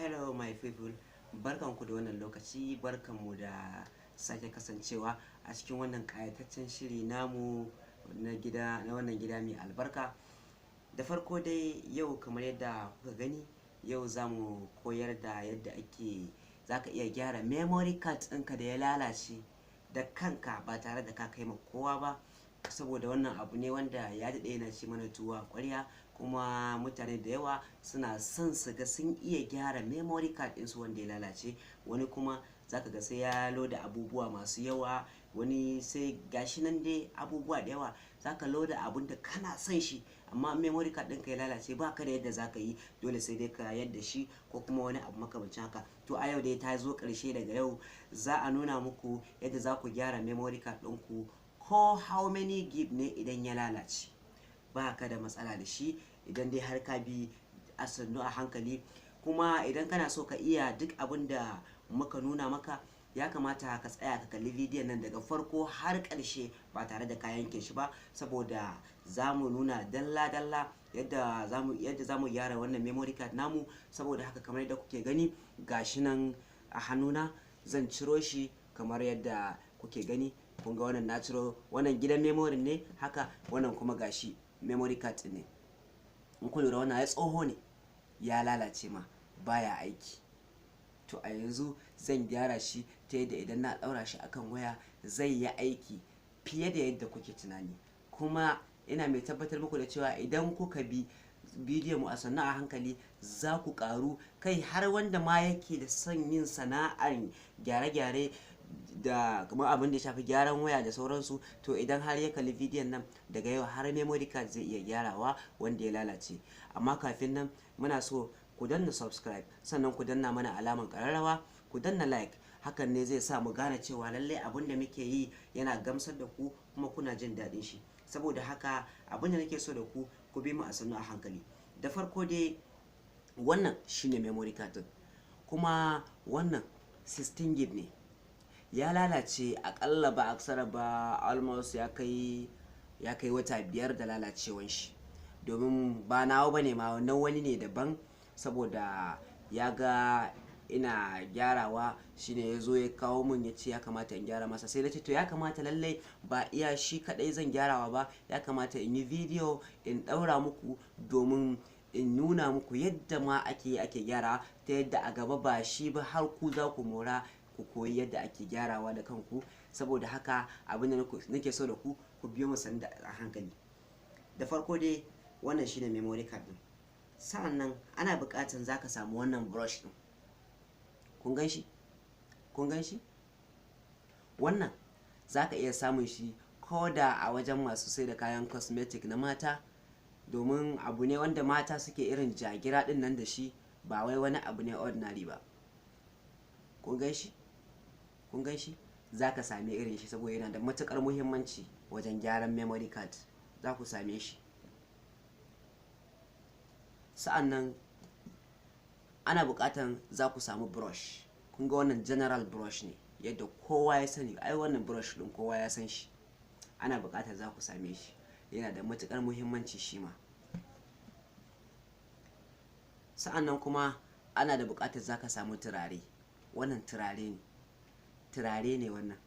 Hello my people, barkanku da wannan lokaci, barkanmu da sake kasancewa a cikin wannan ƙayataccen shiri namu na gida, na wannan gida mai albarka. Da farko dai yau kamar yadda kuka gani, yau za mu koyar da yadda ake za ka iya gyara memory card ɗinka da ya lalace da kanka ba tare da ka kai ma kowa ba. Saboda wannan abu ne wanda ya daɗe yana ci mana tuwo a ƙwarya, kuma mutane da yawa suna son su ga sun iya gyara memory card ɗinsu wanda ya lalace. Wani kuma za ka ga sai ya loda abubuwa masu yawa, wani sai gashi nan dai abubuwa da yawa. Za ka loda abun da kana son shi, amma memory card ɗinka ya lalace, ba ka da yadda za ka yi, dole sai dai ka yadda shi ko kuma wani abu makamancin haka. To a yau dai ta zo ƙarshe, daga yau za a nuna muku yadda za ku gyara memory card ɗinku ko how many gig ne. Idan ya lalace, ba ka da matsala da shi idan dai har ka bi a sannu a hankali. Kuma idan kana so ka iya duk abin da muka nuna maka, ya kamata ka tsaya ka kalli bidiyon nan daga farko har ƙarshe ba tare da ka yanke shi ba, saboda za mu nuna dalla-dalla yadda za mu gyara wannan memory card namu. Saboda haka, kamar yadda kuke gani, gashi nan a hannuna, zan ciro shi kamar yadda kuke gani. Kun ga wannan, na ciro wannan gidan memory ne haka, wannan kuma gashi memory card ne. In ku lura, wannan ya tsoho ne, ya lalace ma, baya aiki. To a yanzu zan gyara shi ta yadda idan na ɗaura shi akan waya zai yi aiki fiye da yadda kuke tunani. Kuma ina mai tabbatar muku da cewa idan kuka bi bidiyon mu a sannu a hankali, za ku ƙaru. Kai, har wanda ma yake da son yin sana'ar gyare-gyare da kamar abin da ya shafi gyaran waya da sauransu, to idan har ya kalli bidiyon nan, daga yau har memory card zai iya gyarawa wanda ya lalace. Amma kafin nan, muna so ku danna subscribe, sannan ku danna mana alaman ƙararrawa, ku danna like. Hakan ne zai sa mu gane cewa lallai abin da muke yi yana gamsar da ku kuma kuna jin daɗin shi. Saboda haka, abin da nake so da ku, ku bi mu a sannu a hankali. Da farko dai, wannan shine memory card din, kuma wannan 16 gig ne. Ya lalace akalla ba aksara ba, almost ya kai wata 5 da lalacewan shi, domin ba nawa bane ma, na wani ne daban. Saboda ya ga ina gyarawa, shine ya zo ya kawo mun, ya ce ya kamata in gyara masa. Sai na ce to, ya kamata lallai ba iya shi kadai zan gyarawa ba, ya kamata in yi video in daura muku domin in nuna muku yadda ma ake gyara, ta yadda a gaba ba shi ba har ku za ku mora, ku koyi yadda ake gyarawa da kanku. Saboda haka, abin da nake so da ku, ku biyo mu sannu a hankali. Da farko dai, wannan shine memory card din. Sa'annan ana buƙatan zaka samu wannan brush din. Kun gan shi? Kun gan shi? Wannan zaka iya samun shi ko da a wajen masu sai da kayan cosmetic na mata, domin abu ne wanda mata suke irin jagira din nan da shi, ba wai wani abu ne ordinary ba. Kun gan shi? Kun gan shi? Zaka sami irin shi saboda yana da matukar muhimmanci wajen gyaran memory card. Za ku same shi. Sa'annan ana buƙatan za ku samu brush. Kun ga wannan general brush ne, yadda kowa ya sani. Ai wannan brush ɗin kowa ya san shi. Ana buƙatar za ku same shi, yana da matuƙar muhimmanci shi ma. Sa'annan kuma ana da buƙatar za ka samu turare. Wannan turare ne, turare ne wannan.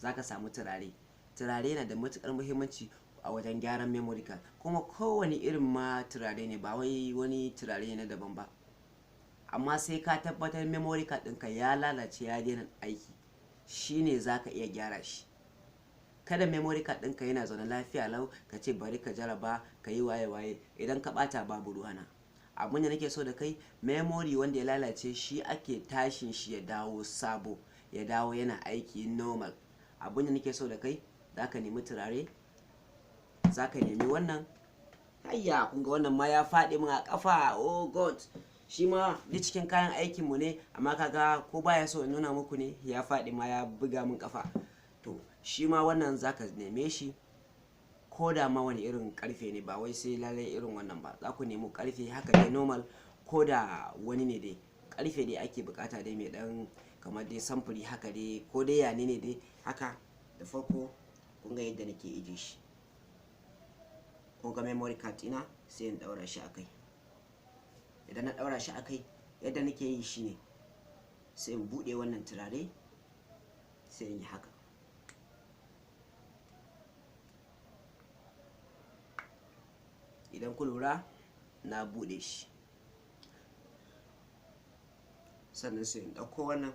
Za ka samu turare. Turare yana da matuƙar muhimmanci a wajen gyaran memory card. Kuma kowane irin ma turare ne, ba wai wani turare ne na daban ba, amma sai ka tabbatar memory card ɗinka ya lalace, ya daina aiki, shine za ka iya gyara shi. Kada memory card ɗinka yana zaune lafiya lau, ka ce bari ka jaraba, ka yi waye waye. Idan ka ɓata, babu ruwana. Abin da nake so da kai, memory wanda ya lalace, shi ake tashin shi ya dawo sabo, ya dawo yana aiki normal. Abin da nake so da kai, za ka nemi turare, za ka nemi wannan. Hayya, kun ga wannan ma ya faɗi min a ƙafa. Oh God, shi ma duk cikin kayan aikinmu ne, amma kaga ko baya so in nuna muku ne, ya faɗi ma ya buga min ƙafa. To shi ma wannan za ka neme shi, ko da ma wani irin karfe ne, ba wai sai lalai irin wannan ba. Za ku nemi karfe haka dai normal, ko da wani ne dai, karfe dai ake bukata dai, mai dan kamar dai samfuri haka dai, ko dai yane ne dai haka. Da farko, kun ga yadda nake ije shi. Kun ga memory card ina, sai in daura shi akai. Idan na daura shi akai, Yadda nake yi shine sai in buɗe wannan turare, sai in yi haka. Idan ku lura, na buɗe shi. Sannan sai in ɗauko wannan.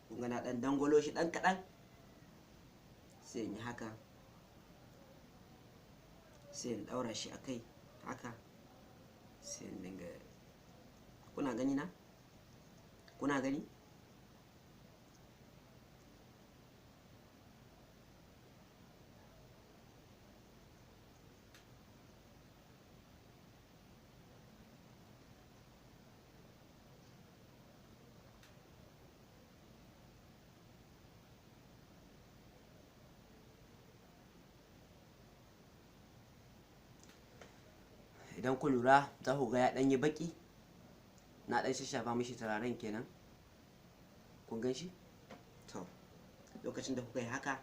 Kun ga na ɗan dangwalo shi ɗan kaɗan. Sai in yi haka. Sai in ɗaura shi a kai haka. Sai in dinga, kuna gani na? Kuna gani? Idan ku lura, za ku ga ya ɗan yi baƙi. Na ɗan shashafa mishi turaren kenan. Kun gan shi? To, lokacin da kuka yi haka,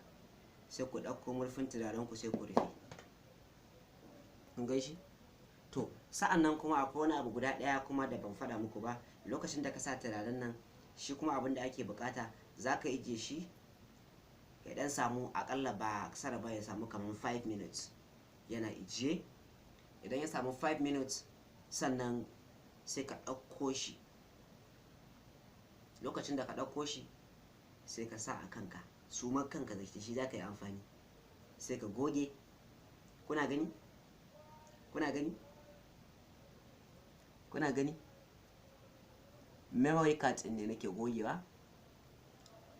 sai ku ɗauko murfin turaren ku sai ku rufe. Kun gan shi? To, sa'an nan kuma akwai wani abu guda ɗaya kuma da ban faɗa muku ba. Lokacin da ka sa turaren nan, shi kuma abin da ake buƙata, za ka ije shi ya ɗan samu aƙalla ba kasara ba, ya samu kamar 5 minutes yana ijiye. Idan ya samu 5 minutes, sannan sai ka ɗauko shi. Lokacin da ka ɗauko shi, sai ka sa a kanka. Sumar kanka da shi za ka yi amfani. Sai ka goge. Kuna gani? Kuna gani? Kuna gani? Memory card ɗin ne nake gogewa.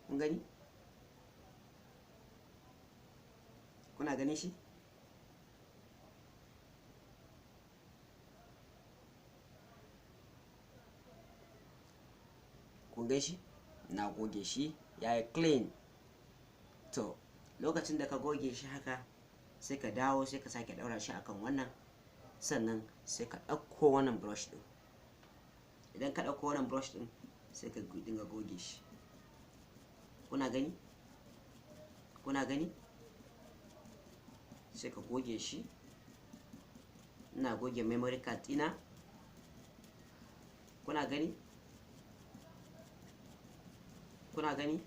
Kun gani? Kuna ganin shi? Kun gan shi? Na goge shi, ya yi clean. To, lokacin da ka goge shi haka, sai ka dawo sai ka sake ɗaura shi akan wannan. Sannan sai ka ɗauko wannan brush ɗin. Idan ka ɗauko wannan brush ɗin, sai ka dinga goge shi. Kuna gani? Kuna gani? Sai ka goge shi. Ina goge memory card ɗina. Kuna gani? Kuna gani?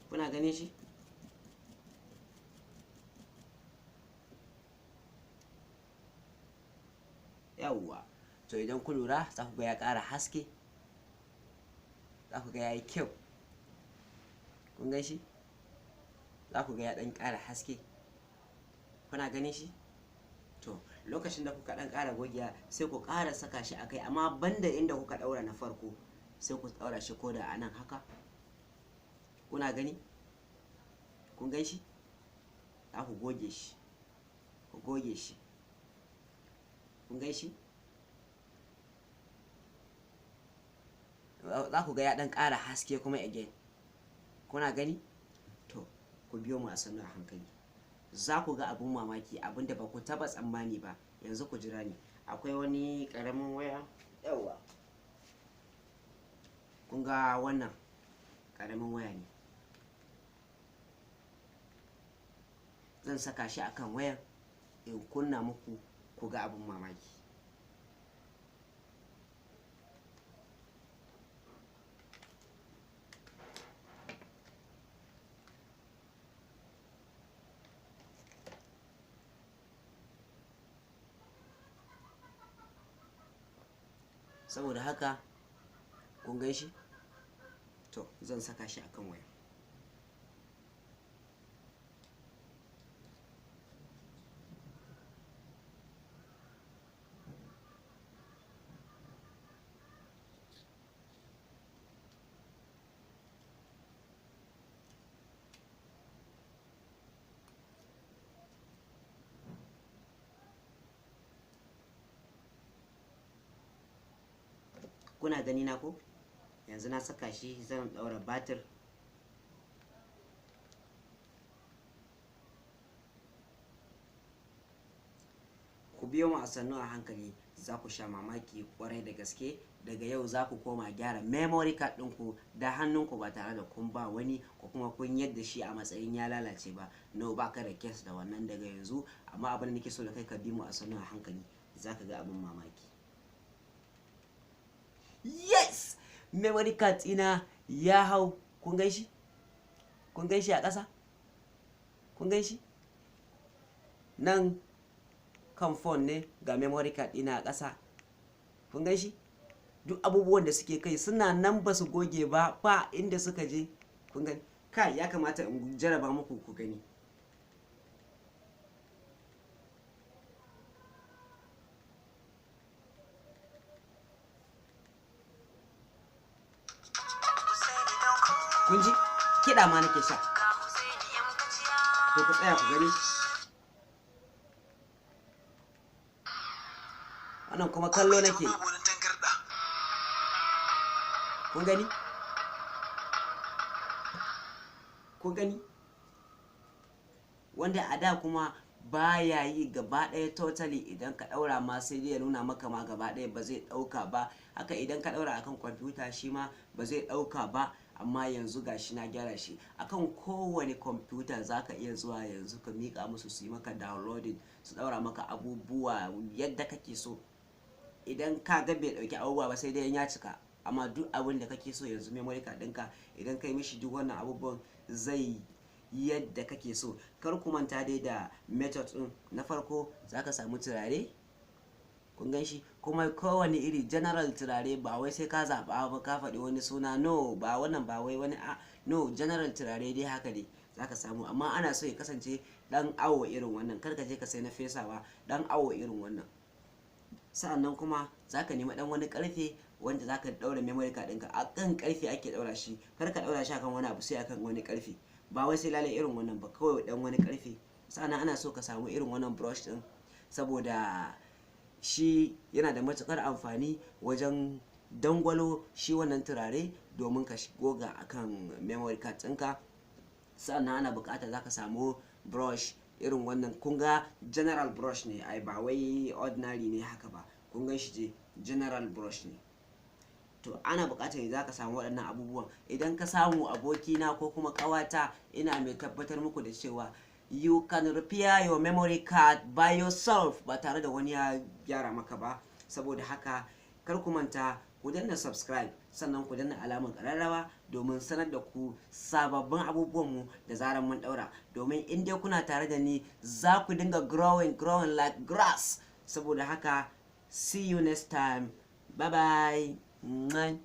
Kuna ganin shi? Yawwa. To, idan ku lura, za ku ga ya ƙara haske. Za ku ga ya yi kyau. Kun gan shi? Za ku ga ya ɗan ƙara haske. Kuna ganin shi? To, lokacin da kuka ɗan ƙara gogewa, sai ku ƙara saka shi a kai, amma banda inda kuka ɗaura na farko, sai ku ɗaura shi ko da a nan haka. Kuna gani? Kun gan shi? Za ku goge shi. Ku goge shi. Kun gan shi? Za ku ga ya ɗan ƙara haske kuma again. Kuna gani? To, ku biyo mu a sannu a hankali. Za ku ga abun mamaki, abun da ba ku taɓa tsammani ba. Yanzu ku jira ni. Akwai wani ƙaramin waya. Yawwa. Kun ga wannan ƙaramin waya ne. Zan saka shi a kan wayan in kunna muku ku ga abun mamaki. Saboda haka, kun gan shi? To, zan saka shi a kan waya. Kuna gani na ko? Yanzu na saka shi, zan ɗaura batir. Ku biyo mu a sannu a hankali. Za ku sha mamaki kwarai da gaske. Daga yau za ku koma gyara memory card ɗinku da hannunku ba tare da kun ba wani ko kuma kun yadda shi a matsayin ya lalace ba. No, baka da case da wannan daga yanzu. Amma abin da nake so da kai, ka bi mu a sannu a hankali, za ka ga abin mamaki. Yes, memory card ɗina ya hau. Kun gan shi? Kun gan shi a ƙasa? Kun gan shi? Nan kan phone ne, ga memory card ɗina a ƙasa. Kun gan shi? Duk abubuwan da suke kai suna nan, ba su goge ba, ba inda suka je. Kun gani? Kai, ya kamata in jaraba muku ku gani. Kun ji? Kiɗa ma nake sha. To, ku tsaya ku gani. Wannan kuma kallo nake. Babu wani tangarɗa. Kun gani? Kun gani? Wanda a da kuma baya yi gaba ɗaya totally. Idan ka ɗaura ma, sai dai ya nuna maka ma gaba ɗaya ba zai ɗauka ba. Haka idan ka ɗaura akan kwamfuta, shi ma ba zai ɗauka ba. Amma yanzu gashi na gyara shi. Akan kowane kwamfuta za ka iya zuwa yanzu ka miƙa musu su yi maka downloading, su ɗaura maka abubuwa yadda kake so. Idan ka ga bai ɗauki abubuwa ba, sai dai ya cika. Amma duk abin da kake so yanzu, memory card ɗinka idan kai mishi duk wannan abubuwan, zai yadda kake so. Kar ku manta dai da method ɗin. Na farko, za ka samu turare. Kun gan shi? Kuma kowane iri general turare, ba wai sai ka zaɓa ba, ka faɗi wani suna. No, ba wannan, ba wai wani a, no, general turare dai haka dai za ka samu. Amma ana so ya kasance ɗan awo irin wannan. Kar ka je ka sai na fesawa, ɗan awo irin wannan. Sa'annan kuma za ka nemi ɗan wani ƙarfe wanda za ka ɗaura memory card ɗinka. A kan ƙarfe ake ɗaura shi. Kar ka ɗaura shi akan wani abu, sai akan wani ƙarfe. Ba wai sai lalai irin wannan ba, kawai ɗan wani ƙarfe. Sa'annan ana so ka samu irin wannan brush ɗin, saboda shi yana da matuƙar amfani wajen dangwalo shi wannan turare domin ka goga akan memory card ɗinka. Sa'annan ana buƙatar za ka samu brush irin wannan. Kun ga, general brush ne ai, ba wai ordinary ne haka ba. Kun gan shi je, general brush ne. To, ana buƙatar za ka samu waɗannan abubuwan. Idan ka samu, abokina ko kuma ƙawata, ina mai tabbatar muku da cewa you can repair your memory card by yourself, ba tare da wani ya gyara maka ba. Saboda haka kar ku manta ku danna subscribe, sannan ku danna alamar ƙararrawa domin sanar da ku sababbin abubuwanmu da zarar mun ɗaura. Domin in dai kuna tare da ni, za ku dinga growing, growing like grass. Saboda haka, see you next time. Bye bye. Mwah.